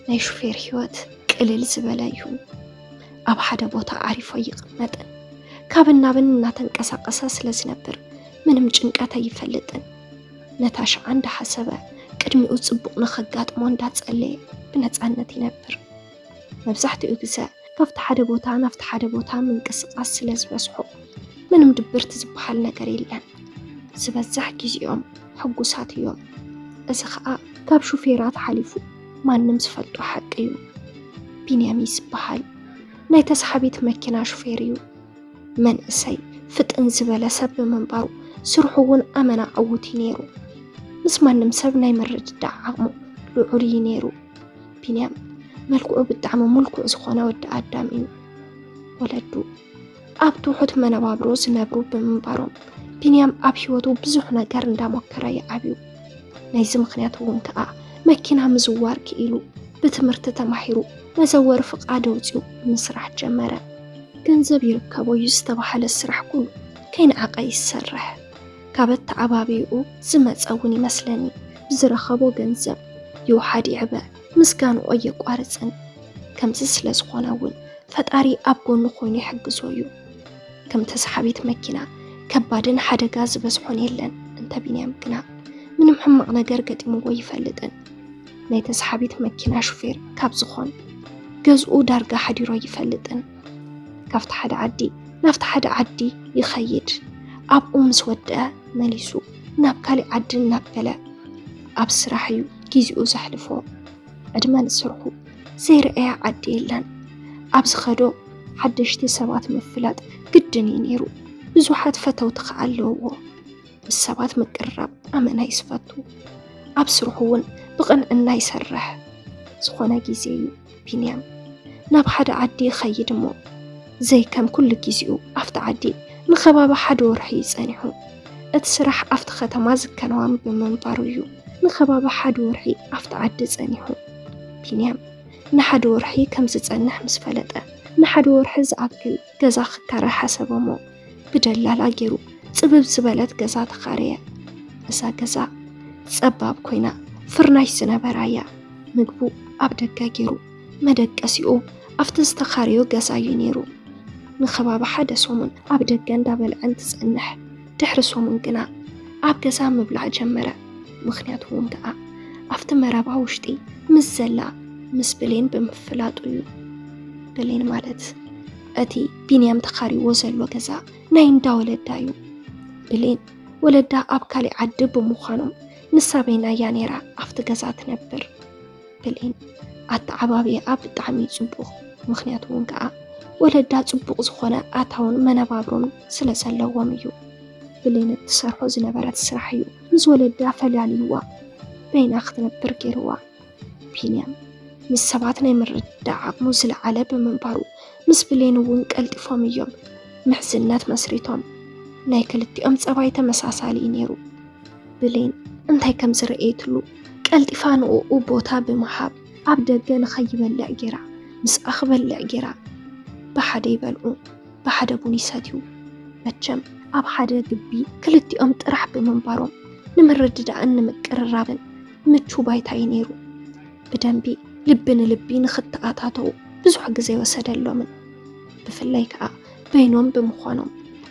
ናይ ሹፌር ህይወት ቅልል ዝበለ እዩ። ኣብ ሓደ ቦታ ዓሪፎ ይቕመጥን ካብን ናብን እናተንቀሳቐሰ ስለ ዝነብር ምንም ጭንቀት ኣይፈልጥን። ነታ ሽዓ እንዳሓሰበ ቅድሚኡ ጽቡቕ ንኸጋጥሞ እንዳጸለየ ብነጻነት ይነብር። መብዛሕትኡ ግዘ ካብቲ ሓደ ቦታ ናብቲ ሓደ ቦታ ምንቅስቓስ ስለ ዝበዝሖ ምንም ድብርቲ ዝበሃል ነገር የለን። ዝበዝሕ ግዜኦም ሕጉሳት እዮም። እዚ ኸኣ ካብ ሹፌራት ሓሊፉ ማንም ዝፈልጦ ሓቂ እዩ። ቢንያም ዝበሃል ናይ ተሳሓቢት መኪና ሹፌር እዩ። መንእሰይ ፍጥን ዝበለ ሰብ ብምንባሩ ስርሑ እውን ኣመና ዕዉት እዩ ነይሩ። ምስ ማንም ሰብ ናይ ምርድዳእ ዓቕሙ ልዑል እዩ ነይሩ። ቢንያም መልክዑ ብጣዕሚ ምልኩዕ ዝኾነ ወዲ ኣዳም እዩ። ወለዱ ኣብ ትሑት መነባብሮ ዝነብሩ ብምንባሮም ቢንያም ኣብ ህይወቱ ብዙሕ ነገር እንዳሞከረ ይዓብዩ። ናይዚ ምኽንያት እውን ከዓ መኪና ምዝዋር ክኢሉ ብትምህርቲ ተማሂሩ መዘወሪ ፍቓድ ኣውፂኡ ምስራሕ ጀመረ። ገንዘብ ይርከቦ እዩ ዝተባሃለ ስራሕ ኩሉ ከይነዓቐ ይሰርሕ። ካብ ኣተዓባቢኡ ዝመፀ እውን ይመስለኒ። ብዝረኸቦ ገንዘብ ይውሓድ ይዕበ ምስጋንኡ ኣየቋርፅን። ከምዚ ስለ ዝኾነ እውን ፈጣሪ ኣብ ጎኑ ኮይኑ ይሕግዞ እዩ። ከም ተሳሓቢት መኪና ከባድን ሓደጋ ዝበዝሖን የለን። እንተ ቢንያም ግና ምንም ሕማቕ ነገር ገጢምዎ ይፈልጥን። ናይ ተሳሓቢት መኪና ሹፌር ካብ ዝኾን ገዝኡ ዳርጋ ሓዲሮ ይፈልጥን። ካብቲ ሓደ ዓዲ ናብቲ ሓደ ዓዲ ይኸይድ። ኣብኡ ምስ ወደአ መሊሱ ናብ ካሊእ ዓዲ እናበለ ኣብ ስራሕ እዩ ግዚኡ ዘሕልፎ። ዕድመ ንስርሑ ዘይረኣያ ዓዲ የለን። ኣብ ዝኸዶ ሓደሽቲ ሰባት ምፍላጥ ግድን እዩ ነይሩ። ብዙሓት ፈተውቲ ከዓ ኣለውዎ። ምስ ሰባት ምቅርራብ ኣመና እዩ ዝፈቱ። ኣብ ስርሑ እውን ብቕንዕና ይሰርሕ። ዝኾነ ግዜ እዩ ቢንያም ናብ ሓደ ዓዲ ይኸይድ እሞ ዘይከም ኩሉ ግዜኡ ኣብቲ ዓዲ ንኸባቢ ሓደ ወርሒ እዩ ጸኒሑ። እቲ ስራሕ ኣብቲ ከተማ ዝከናወን ብምንባሩ እዩ ንኸባቢ ሓደ ወርሒ ኣብቲ ዓዲ ጸኒሑ። ቢንያም ንሓደ ወርሒ ከም ዝጸንሕ ምስ ፈለጠ ንሓደ ወርሒ ዝኣክል ገዛ ክካረ ሓሰበ እሞ ብደላላ ገይሩ ጽብብ ዝበለት ገዛ ተኻረየ። እዛ ገዛ ጸባብ ኮይና ፍርናሽ ዝነበራ እያ። ምግቡ ኣብ ደገ ገይሩ መደቀሲኡ ኣብቲ ዝተኻረዮ ገዛ እዩ ነይሩ። ንኸባቢ ሓደ ሰሙን ኣብ ደገ እንዳበልዐ እንትጸንሕ ድሕሪ ሰሙን ግና ኣብ ገዛ ምብላዕ ጀመረ። ምኽንያቱ እውን ከዓ ኣብቲ መረባ ውሽጢ ምስ ዘላ ምስ ብሌን ብምፍላጡ እዩ። ብሌን ማለት እቲ ቢንያም ተኻሪዎ ዘሎ ገዛ ናይ እንዳ ወለዳ እዩ። ብሌን ወለዳ ኣብ ካሊእ ዓዲ ብምዃኖም ንሳ በይና እያ ነይራ ኣብቲ ገዛ ትነብር። ብሌን ኣተዓባብያኣ ብጣዕሚ እዩ ጽቡቕ። ምኽንያቱ እውን ከዓ ወለዳ ጽቡቕ ዝኾነ ኣታውን መነባብሮን ስለ ዘለዎም እዩ። ብሌን እትሰርሖ ዝነበረት ስራሕ እዩ ምስ ወለዳ ፈላልይዋ በይና ክትነብር ገይርዋ። ቢንያም ምስ ሰባት ናይ ምርድዳእ ዓቕሙ ዝለዓለ ብምንባሩ ምስ ብሌን እውን ቀልጢፎም እዮም ምሕዝነት መስሪቶም። ናይ ክልቲኦም ጸባይ ተመሳሳሊ እዩ ነይሩ። ብሌን እንታይ ከም ዝረኣየትሉ ቀልጢፋ ንእኡ ቦታ ብምሃብ ኣብ ደገ ንኸይበልዕ ገይራ ምስኣ ክበልዕ ገይራ። ብሓደ ይበልዑ ብሓደ ቡን ይሰትዩ። መቸም ኣብ ሓደ ግቢ ክልቲኦም ጥራሕ ብምንባሮም ንምርድዳእን ንምቅርራብን ምቹ ባይታ እዩ ነይሩ። ብደንቢ ልቢ ንልቢ ንኽተኣታተው ብዙሕ ግዜ ወሰደሎምን። ብፍላይ ከዓ በይኖም ብምዃኖም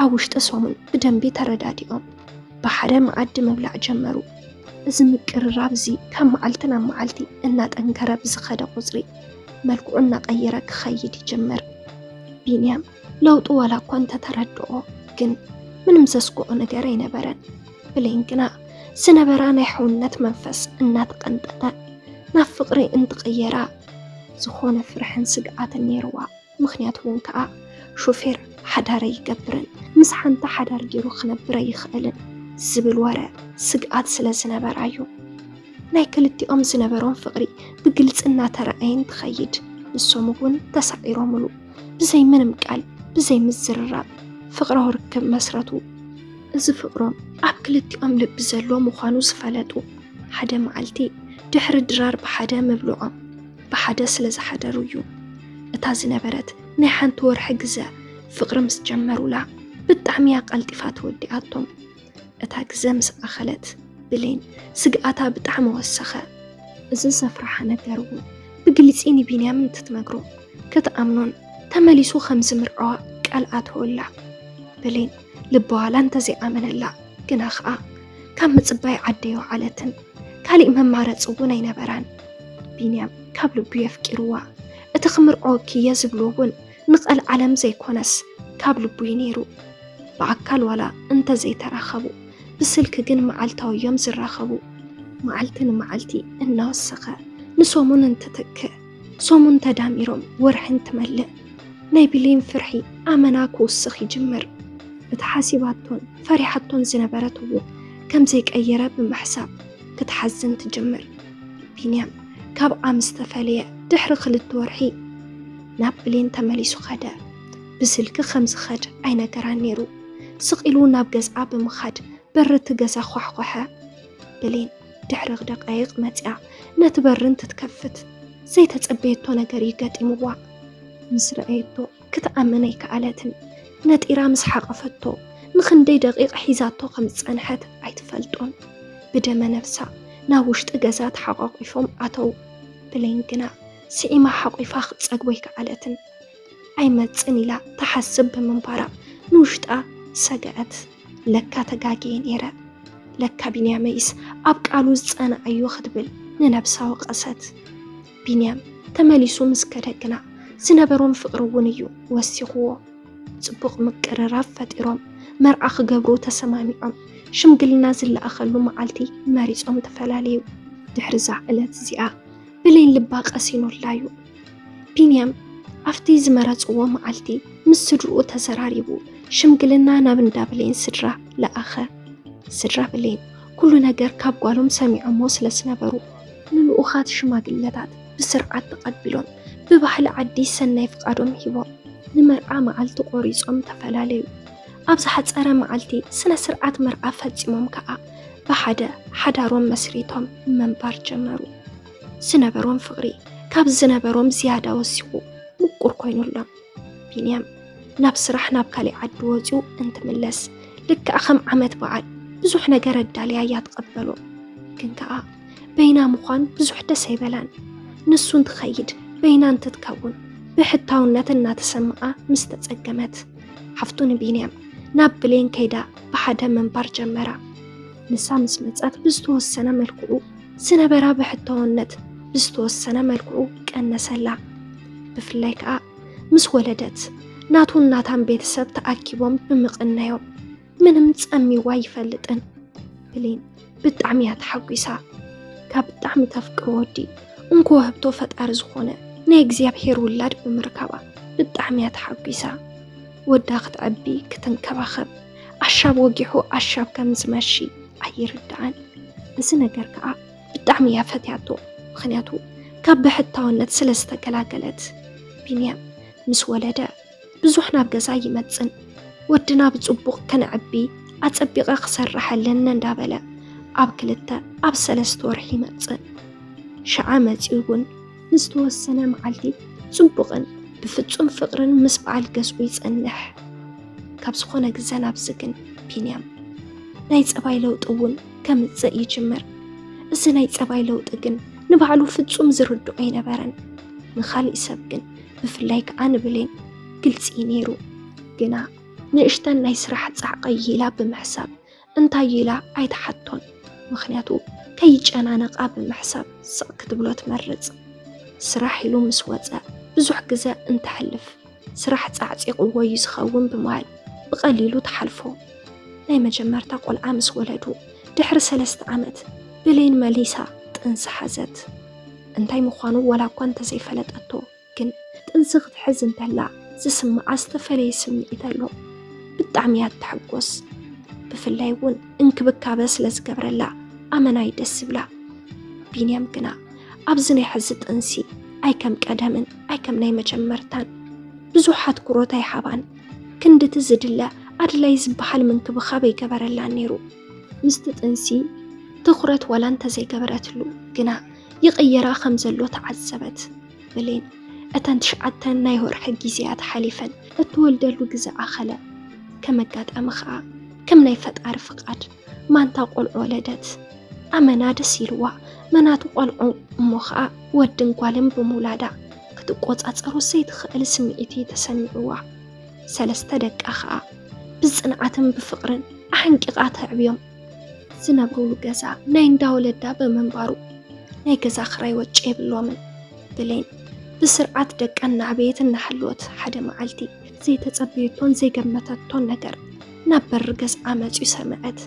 ኣብ ውሽጢ ሰሙን ብደንቢ ተረዳዲኦም ብሓደ መኣዲ ምብላዕ ጀመሩ። እዚ ምቅርራብ እዚ ካብ መዓልቲ ናብ መዓልቲ እናጠንከረ ብዝኸደ ቁፅሪ መልክዑ እናቐየረ ክኸይድ ይጅምር። ቢንያም ለውጡ ዋላ እኳ እንተተረድኦ ግን ምንም ዘስግኦ ነገር ኣይነበረን። ብሌን ግና ዝነበራ ናይ ሕውነት መንፈስ እናተቐንጠጠ ናብ ፍቕሪ እንትቕየራ ዝኾነ ፍርሕን ስግኣትን ነይርዋ። ምኽንያቱ እውን ከዓ ሾፌር ሓዳር ኣይገብርን ምስ ሓንቲ ሓዳር ገይሩ ክነብር ኣይኽእልን ዝብል ወረ ስግኣት ስለ ዝነበራ እዩ። ናይ ክልቲኦም ዝነበሮም ፍቕሪ ብግልፂ እናተረኣየ እንትኸይድ ንሶም እውን ተሳዒሮምሉ ብዘይ ምንም ቃል ብዘይ ምዝርራብ ፍቕራዊ ርክብ መስረቱ። እዚ ፍቕሮም ኣብ ክልቲኦም ልቢ ዘሎ ምዃኑ ዝፈለጡ ሓደ መዓልቲ ድሕሪ ድራር ብሓደ ምብልዖም ብሓደ ስለ ዝሓደሩ እዩ። እታ ዝነበረት ናይ ሓንቲ ወርሒ ግዘ ፍቕሪ ምስ ጀመሩላ ብጣዕሚ እያ ቀልጢፋ ተወዲኣቶም። እታ ግዘ ምስ ኣኸለት ብሌን ስግኣታ ብጣዕሚ ወሰኸ። እዚ ዘፍርሓ ነገር እውን ብግልጺ ንቢንያም እንትትነግሮ ክትኣምኖን ተመሊሱ ከም ዝምርዖ ቃል ኣተወላ። ብሌን ልባዋላ እንተዘይኣመነላ ግና ኸኣ ካብ ምጽባይ ዓደዮ ዓለትን ካሊእ መማረጺ እውን ኣይነበራን። ቢንያም ካብ ልቡ የፍቂርዋ። እቲ ክምርዖኪ እየ ዝብሎ እውን ንቐልዓለም ዘይኮነስ ካብ ልቡ እዩ ነይሩ። ብኣካል ዋላ እንተዘይተራኸቡ ብስልኪ ግን መዓልታዊ እዮም ዝራኸቡ። መዓልቲ ንመዓልቲ እናወሰኸ ንሰሙን እንትትክእ ሰሙን ተዳሚሮም ወርሒ እንትመልእ ናይ ብሌን ፍርሒ ኣመና ክውስኽ ይጅምር። እቲ ሓሲባቶን ፈሪሓቶን ዝነበረት እውን ከም ዘይቀየረ ብምሕሳብ ክትሓዝን ትጅምር። ቢንያም ካብኣ ምስ ተፈለየ ድሕሪ ክልተ ወርሒ ናብ ብሌን ተመሊሱ ኸደ። ብስልኪ ከም ዝኸድ ኣይነገራን ነይሩ። ስቕ ኢሉ ናብ ገዝኣ ብምኻድ በሪ እቲ ገዛ ኳሕኳሐ። ብሌን ድሕሪ ደቃይቕ መጺኣ ነቲ በሪ እንትትከፍት ዘይተጸበየቶ ነገር እዩ ገጢምዋ። ምስ ረኣየቶ ክትኣምን ኣይከኣለትን። ነጢራ ምስ ሓቐፈቶ ንኽንደይ ደቂቕ ሒዛቶ ከም ዝጸንሐት ኣይትፈልጦን። ብደመ ነፍሳ ናብ ውሽጢ ገዛ ተሓቋቒፎም ኣተው። ብሌን ግና ስዒማ ሓቒፋ ክትጸግቦ ኣይከኣለትን። ኣይመጽን ኢላ ትሓስብ ብምንባራ ንውሽጣ ሰግኣት። ለካ ተጋግየ ነይረ። ለካ ቢንያመይስ ኣብ ቃሉ ዝጸንኣዮ ክትብል ንነብሳ ወቐሰት። ቢንያም ተመሊሱ ምስ ከደ ግና ዝነበሮም ፍቕሪ እውን እዩ ወሲኽዎ። ጽቡቕ ምቅርራብ ፈጢሮም መርዓ ክገብሩ ተሰማሚዖም። ሽምግልና ዝለኣኸሉ መዓልቲ መሪጾም ተፈላለዩ። ድሕሪ እዛ ዕለት እዚኣ ብሌን ልባ ቀሲኑላ እዩ። ቢንያም ኣብቲ ዝመረጽዎ መዓልቲ ምስ ስድርኡ ተዘራሪቡ ሽምግልና ናብ እንዳ ብሌን ስድራ ለኣኸ። ስድራ ብሌን ኩሉ ነገር ካብ ጓሎም ሰሚዖሞ ስለ ዝነበሩ ንልኡኻት ሽማግለታት ብስርዓት ተቐቢሎም ብባህሊ ዓዲ ሰናይ ፍቓዶም ሂቦም ንመርዓ መዓልቲ ቆሪጾም ተፈላለዩ። ኣብ ዝሓጸረ መዓልቲ ስነ ስርዓት መርዓ ፈጺሞም ከኣ ብሓደ ሓዳሮም መስሪቶም መንባር ጀመሩ። ዝነበሮም ፍቕሪ ካብ ዝነበሮም ዝያዳ ወሲኹ ምቁር ኮይኑሎም። ቢንያም ናብ ስራሕ ናብ ካሊእ ዓዲ ወጺኡ እንትምለስ ልክዕ ከም ዓመት በዓል ብዙሕ ነገር ኣዳልያ እያ ትቐበሎ። ግን ከኣ በይና ምዃን ብዙሕ ደስ ኣይበላን። ንሱ እንትኸይድ በይና እንትትከውን ብሕታውነት እናተሰምዓ ምስ ተጸገመት ሓፍቱ ንቢንያም ናብ ብሌን ከይዳ ብሓደ መንባር ጀመራ። ንሳ ምስ መጻት ብዝተወሰነ መልክዑ ዝነበራ ብሕታውነት ብዝተወሰነ መልክዑ ቀነሰላ። ብፍላይ ከኣ ምስ ወለደት ናቱን ናታን ቤተሰብ ተኣኪቦም ብምቕናዮም ምንም ጸሚዋ ይፈልጥን። ብሌን ብጣዕሚ እያ ተሓጒሳ። ካብ ብጣዕሚ ተፍቅሮ ወዲ እንኮ ህብቶ ፈጣሪ ዝኾነ ናይ እግዚኣብሔር ውላድ ብምርካባ ብጣዕሚ እያ ተሓጒሳ። ወዳ ክትዕቢ ክትንከባኸብ ኣሻብ ወጊሑ ኣሻብ ከም ዝመሺ ኣይርድኣን። እዚ ነገር ከኣ ብጣዕሚ እያ ፈትያቶ፣ ምኽንያቱ ካብ ብሕታውነት ስለ ዝተገላገለት። ቢንያም ምስ ወለደ ብዙሕ ናብ ገዛ ይመጽን ወድና ብጽቡቕ ከነዕቢ ኣጸቢቐ ክሰርሕ ኣለኒ እንዳበለ ኣብ ክልተ ኣብ ሰለስተ ወርሒ ይመጽእ። ሸዓ መጺኡ እውን ንዝተወሰነ መዓልቲ ጽቡቕን ብፍጹም ፍቕርን ምስ በዓል ገዝኡ ይጸንሕ። ካብ ዝኾነ ግዘ ናብዚ ግን ቢንያም ናይ ጸባይ ለውጢ እውን ከምጽእ ይጅምር። እዚ ናይ ጸባይ ለውጢ ግን ንባዕሉ ፍጹም ዝርድኦ ኣይነበረን። ንኻሊእ ሰብ ግን ብፍላይ ከኣ ንብሌን ግልጺ እዩ ነይሩ። ግና ንእሽተን ናይ ስራሕ ጻዕቒ ኢላ ብምሕሳብ እንታይ ኢላ ኣይትሓቶን። ምኽንያቱ ከይጨናነቓ ብምሕሳብ ስቕ ክትብሎ ትመርጽ። ስራሕ ኢሉ ምስ ወጸ ብዙሕ ግዘ እንተሕልፍ ስራሕ ጻዕጺቕዎ እዩ ዝኸውን ብምባል ብቐሊሉ ትሓልፎ። ናይ መጀመርታ ቆልዓ ምስ ወለዱ ድሕሪ ሰለስተ ዓመት ብሌን መሊሳ ጥንሲ ሓዘት። እንታይ ምዃኑ ዋላ እኳ እንተዘይፈለጠቶ ግን ጥንሲ ክትሕዝ እንተላ ዝስምዓ ዝተፈለየ ስምዒት ኣሎ። ብጣዕሚ እያ ትሕጎስ። ብፍላይ እውን እንክብካበ ስለ ዝገብረላ ኣመና እዩ ደስ ዝብላ። ቢንያም ግና ኣብዚ ናይ ሕዚ ጥንሲ ኣይከም ቀደምን ኣይከም ናይ መጀመርታን ብዙሕ ኣትኩሮት ኣይሃባን። ክንድቲ ዝድለ ኣድላይ ዝበሃል ምንክብኻብ ኣይገበረላን ነይሩ። ምስቲ ጥንሲ ትኹረት ዋላ እንተዘይገበረትሉ ግና ይቕየራ ከም ዘሎ ተዓዘበት። ብሌን እተን ትሽዓተን ናይ ወርሒ ግዜያት ሓሊፈን እትወልደሉ ግዘ ኣኸለ። ከም ኣጋጣሚ ኸኣ ከም ናይ ፈጣሪ ፍቓድ ማንታ ቆልዑ ወለደት። ኣመና ደስ ኢልዋ መናቱ ቆልዑ እሞ ኸኣ ወድን ጓልን ብምውላዳ ክትቆጻጸሮ ዘይትኽእል ስምዒት እዩ ተሰሚዕዋ። ሰለስተ ደቃ ኸኣ ብጽንዓትን ብፍቕርን ኣሕንቂቓ ተዕብዮም። ዝነብሩሉ ገዛ ናይ እንዳ ወለዳ ብምንባሩ ናይ ገዛ ክራይ ወጪ የብሎምን። ብሌን ብስርዓት ደቃ እናዕበየት እናሃለወት ሓደ መዓልቲ ዘይተጸበየቶን ዘይገመተቶን ነገር ናብ በሪ ገዝኣ መጺኡ ሰምዐት።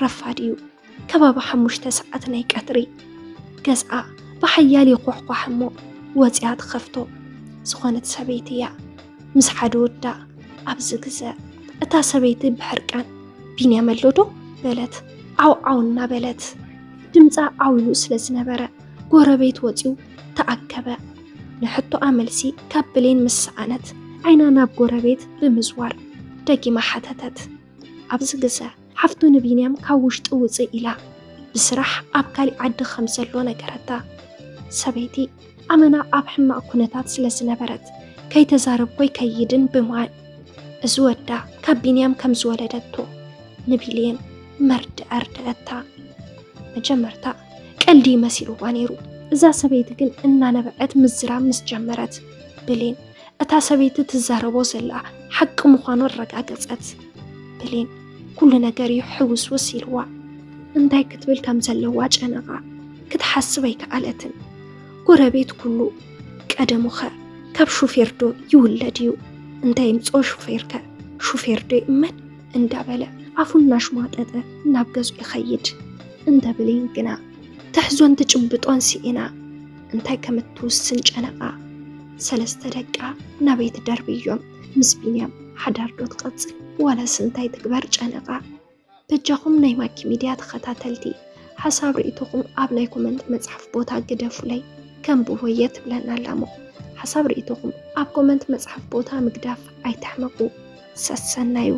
ረፋድ እዩ። ከባቢ ሓሙሽተ ሰዓት ናይ ቀትሪ። ገዝኣ ብሓያል ይኳሕኳሕ እሞ ወጺኣ ትኸፍቶ። ዝኾነት ሰበይቲ እያ ምስ ሓደ ወዳ። ኣብዚ ግዘ እታ ሰበይቲ ብሕርቃን "ቢንያም ኣሎ ዶ?" በለት። ዓው ዓው እናበለት ድምፃ ዓው ኢሉ ስለ ዝነበረ ጎረቤት ወፂኡ ተኣከበ። ንሕቶኣ መልሲ ካብ ብሌን ምስ ሰኣነት ዓይና ናብ ጎረቤት ብምዝዋር ደጊማ ሓተተት። ኣብዚ ግዘ ሓፍቱ ንቢንያም ካብ ውሽጢ ውፅእ ኢላ ብስራሕ ኣብ ካሊእ ዓዲ ከም ዘሎ ነገረታ። ሰበይቲ ኣመና ኣብ ሕማቕ ኩነታት ስለ ዝነበረት ከይተዛረብኮ ኣይከይድን ብምባል እዚ ወዳ ካብ ቢንያም ከም ዝወለደቶ ንቢሌን መርድእ ኣርድኣታ። መጀመርታ ቀልዲ መሲልዋ ነይሩ። እዛ ሰበይቲ ግን እናነበዐት ምዝራብ ምስ ጀመረት ብሌን እታ ሰበይቲ ትዛረቦ ዘላ ሓቂ ምዃኑ ኣረጋገጸት። ብሌን ኩሉ ነገር እዩ ሕውስውስ ኢልዋ። እንታይ ክትብል ከም ዘለዋ ጨነቓ። ክትሓስብ ኣይከኣለትን። ጎረቤት ኩሉ ቀደሙኸ ካብ ሹፌር ዶ ይውለድ እዩ? እንታይ ይምፅኦ ሹፌርከ? ሹፌር ዶ ይእመን? እንዳበለ ኣፉ እናሽሟጠጠ ናብ ገዝኡ ይኸይድ። እንተ ብሌን ግና ትሕዞን ትጭብጦን ስኢና እንታይ ከም እትውስን ጨነቓ። ሰለስተ ደቃ ናበይ ትደርብዮም? ምስ ቢንያም ሓዳር ዶ ትቐጽል ዋላስ እንታይ ትግበር ጨነቓ። በጃኹም ናይ ማኪ ሚድያ ተኸታተልቲ ሓሳብ ርእይቶኹም ኣብ ናይ ኮመንት መጽሓፍ ቦታ ግደፉለይ፣ ከንብቦ እየ ትብለና ኣላ እሞ ሓሳብ ርእይቶኹም ኣብ ኮመንት መጽሓፍ ቦታ ምግዳፍ ኣይትሕመቑ። ሰሰናዩ።